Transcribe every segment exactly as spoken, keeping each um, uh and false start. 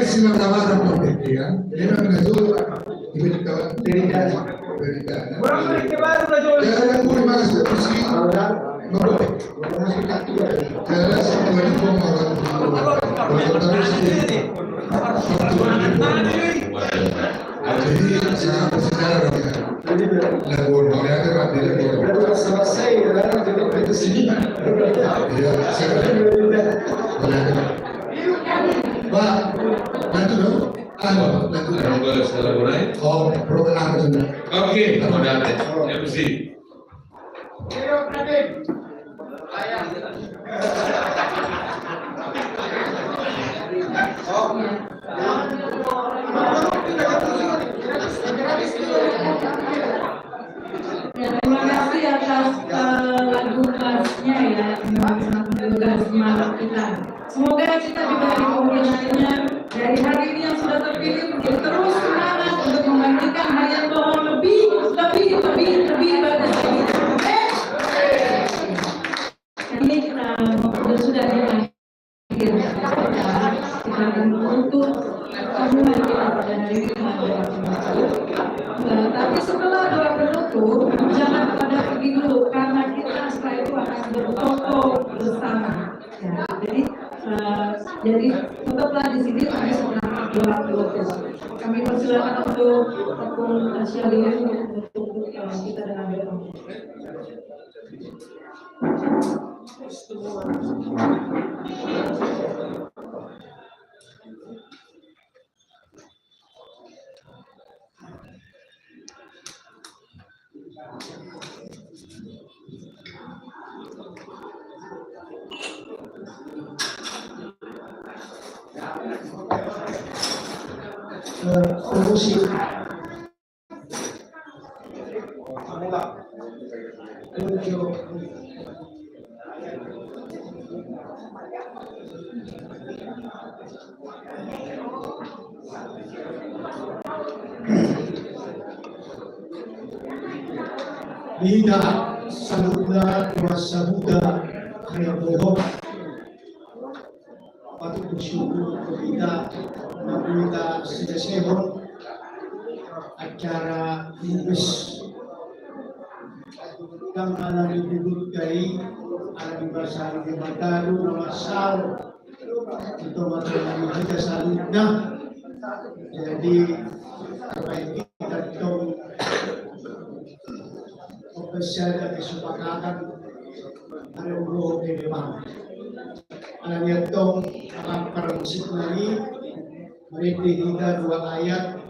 Silakan, Pak, ya. Jadi, memang betul, Pak. Jadi, kalau dari, dari, dari, Pak, lanjut dong. Anu, lanjut dong. Program, program apa, Cunda? Oke, mau datang. M C. Ya, terima kasih atas, eh, lagu khasnya ya, yang sangat menggugah semangat kita. Semoga kita juga di kemudian harinya, dari hari ini yang sudah terpilih, menjadi terus semangat untuk menggantikan harian Bohong lebih, lebih, lebih, lebih bagus lagi. Oke? Ini kita sudah, sudah di akhir. Kita akan menutup pertemuan kita pada hari ini. Eh, tapi setelah doa penutup, jangan pada pergi dulu, karena kita setelah itu akan berfoto bersama. Ya, jadi, eh, jadi tetaplah di sini sampai setelah doa penutup. Kami persilakan untuk Tengku, eh, Syahrini untuk, untuk, eh, kita dengan doa. Di hita saluhutna, di hita saluhutna, harian Bohong. Patut bersyukur tu hita, na boi taselesehon acara Lubis. Dang ala ni bubut kai, ala ni basa ni Debata do na marsahit. Itu masalah ni hita saluhutna. Jadi, terbaik kita tong Oke, sada kesepakatan ada ulo ke depan. Ala ni antong, alam parmusik nami, marende hita dua ayat,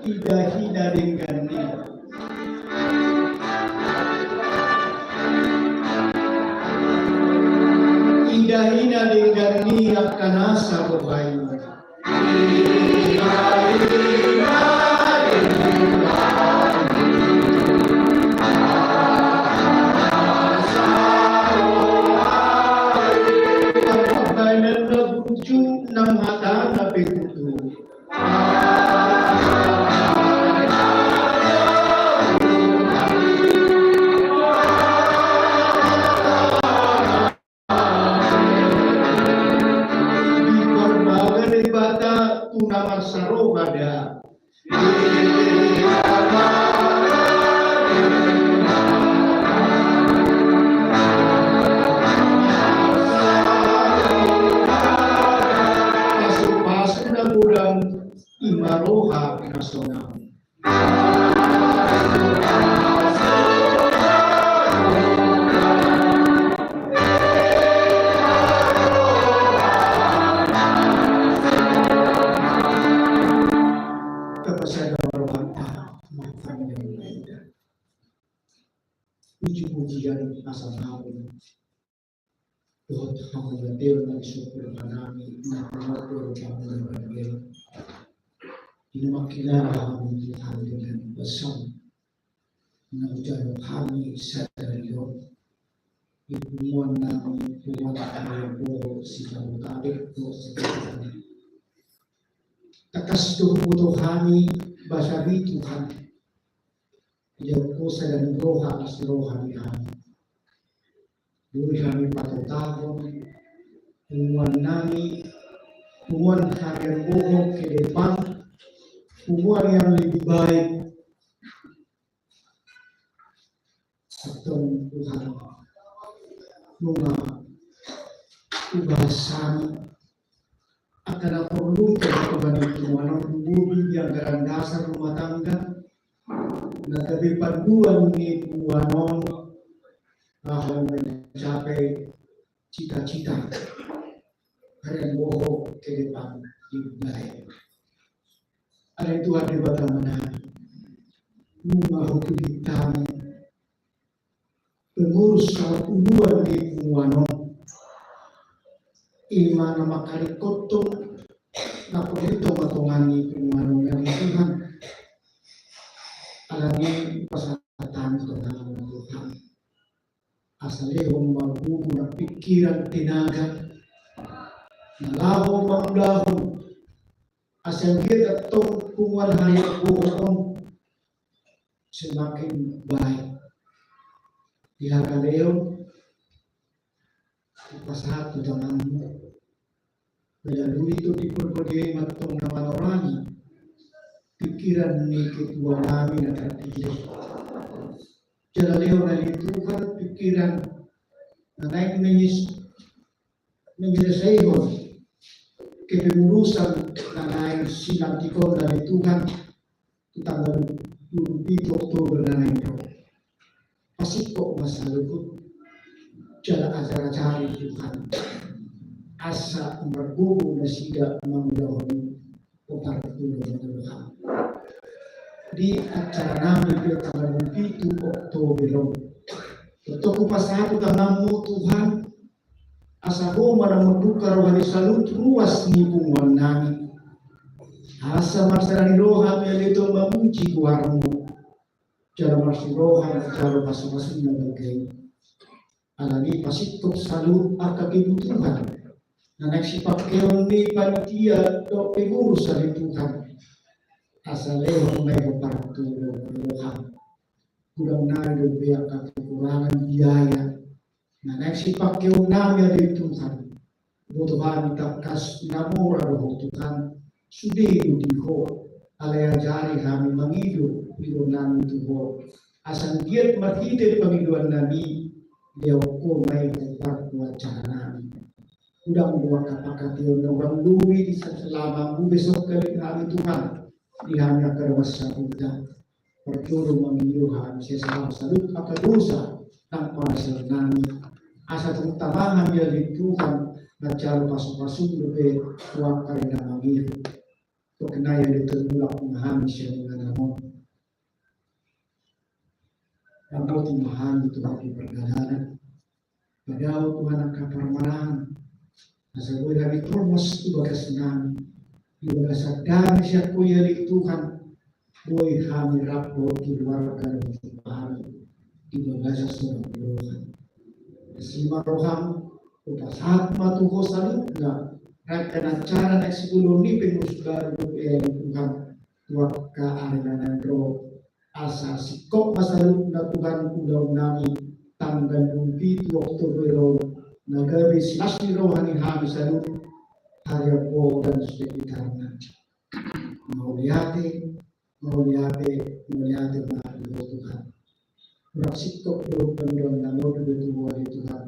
Ida hina denggan ni. Ida hina denggan ni angka na saroha i. Diparbaga Debata tu na marsaroha da. Pasupasu na godang ima roha na sonang. Tapasada ma rohanta, martangiang ma hita. Puji-pujian asa tau. Dohot hamuliateon na di suhut rohanami, na pinator hamu na badia. Di na mangkinala hami Tuhan dengan pesan na hujalo hami sadari on. Di punguan nami, punguan nami, boho, sitahu tabek, boho, sitahu tabek. Tangkas do huboto hami, basa ni Tuhan. Ia ko sada ni roha, las roha ni hami. Boi hami patotahon, punguan nami, Punguan harian Bohong ke depan, punguan yang lebih baik. Santong Tuhan, nunga hubahas hami angka na porlu di punguan on, di anggaran dasar rumah tangga, na gabe panduan ni punguan on laho mencapai cita-cita harian Bohong ke depan. Di baik. Alai Tuhan Debata nami, nunga hupillit hami pengurus sahat uluan ni punguan on. Ima na mangkaringkothon, na porlu tonga-tonga ni punguan on, ya Tuhan. Alani pasahat hami tu Tuhan. Asa lehon ma gogo na pikiran, tenaga na laho mangulahon, asa anggiat antong punguan harian Bohong on semakin baik. Di hagaleon, hupasahat tu tanganmu. Melalui Tondi Porbadia i ma antong na manorangi pikiran ni ketua nami na tarpilih. Jala lehon ale Tuhan pikiran na naeng menyes-, menyelesaihon kepengurusan na naeng silantikon ale Tuhan tu tanggal dua puluh pitu Oktober na naeng ro. Pasingkop ma saluhut jala ajar-ajari Tuhan, asa margogo nasida mangulahon i. Opat pulu lima Tuhan. Di acara nami pe tanggal dua puluh pitu Oktober on, tongtong hupasahat tu tanganmu Tuhan, asa Ho ma na mambuka roha ni saluhut ruas ni punguan nami. Asa marsada ni roha hami ale Tuhan mamuji goarmu. Jala marsada ni roha manjalo pasu-pasu na badia i. Alani pasingkop saluhut angka kebutuhan na naeng sipangkeon ni panitia dohot pengurus ale Tuhan. Asa lehon ma i partulo roha. Godang nai dope angka kekurangan biaya na naeng sipangkeon nami ale Tuhan. Boto hami tangkas na mora do Ho Tuhan, sude do di Ho, alai ajari hami mangido ido nami tu Ho. Asa anggiat marhite pangidoan nami, lehon Ho ma i tu partuacara nami. Godang do angka panghataion na hurang lobi di selama mambesok hami Tuhan, di hami angka dongan sahuta. Parjolo mangido hami sian saluhut angka dosa nang parasian nami. Asa tung tama hami ale Tuhan, manjalo pasu-pasu dope tu angka na mangido. Tung nai ale Tuhan, mulak ma hami sian inganan on. Ramoti ma hami tu hami pardalanan. Padao Tuhan angka parmaraan, asa boi hami tormos tu bagas nami, di bagasan dame sian Ho i ale Tuhan, boi hami rap dohot keluarga dohot hami di bagasan sorang ni roha. Asi ma roham, hupasahat ma tu Ho saluhutna rangkaian acara na sipangkeon ni pengurus baru dope ale Tuhan, tu angka ari na naeng ro. Asa singkop ma saluhutna Tuhan ulaon nami tanggal dua pulu pitu Oktober on, na gabe silas ni roha ni hami saluhut, harian Bohong dan sekitarna. Mauliate, mauliate, mauliate ma di Ho Tuhan. Hurang singkop do pangidoan nami dope tu Ho ale Tuhan.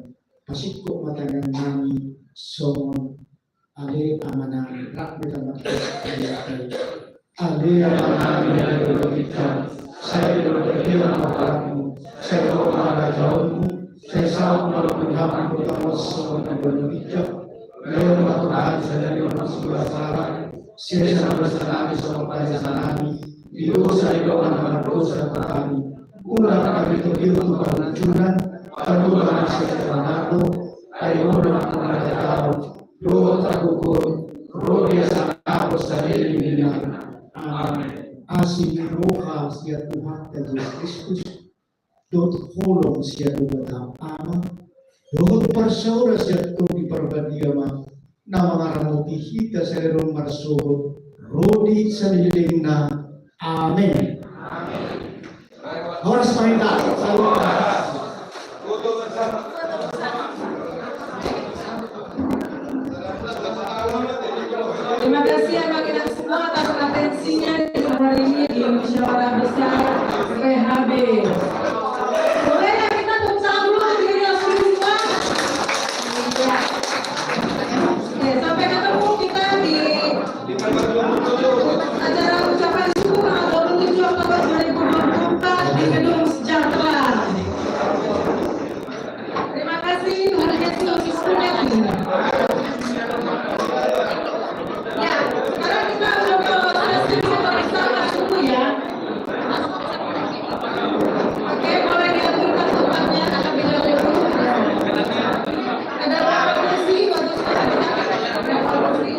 Pasingkop ma tangiang nami songon Ale Amanami, rap hita ma. Ale Amanami na di banua ginjang, sai didok hita ma goarmu, sai didok ma harajaonmu, sai saut ma lomo ni roham di banua on songon na di banua ginjang. Lehon ma tu hami sadari on hami sian dosa nami, sesa ma dosa nami songon panesanami di dosa ni dongan na mardosa tu hami. Unang hami togihon tu pangunjunan, tapi ma hami sian siala na buruk, ai Ho do nampuna harajaon, dohot hagogoon, ro di hasangapon saleleng ni lelengna. Amen. Asi ni roha sian Tuhanta Jesus Kristus, dohot holong sian Debata Ama, dohot parsaoran sian Tondi Parbadia ma na mangaramoti hita sadari on marsogot ro di salelengna. Amen. Horas ma hita. Saluhut. Acara ucapan syukur tanggal dua puluh tujuh Oktober dua ribu dua puluh empat di Gedung Sejahtera. Terima kasih, Tuhan Yesus memberkati. Ya, sekarang kita untuk proses bersama suku ya. Oke, boleh diaturkan tempatnya terlebih dahulu. Ada berapa kursi? Bagus sekali. Ada berapa kursi?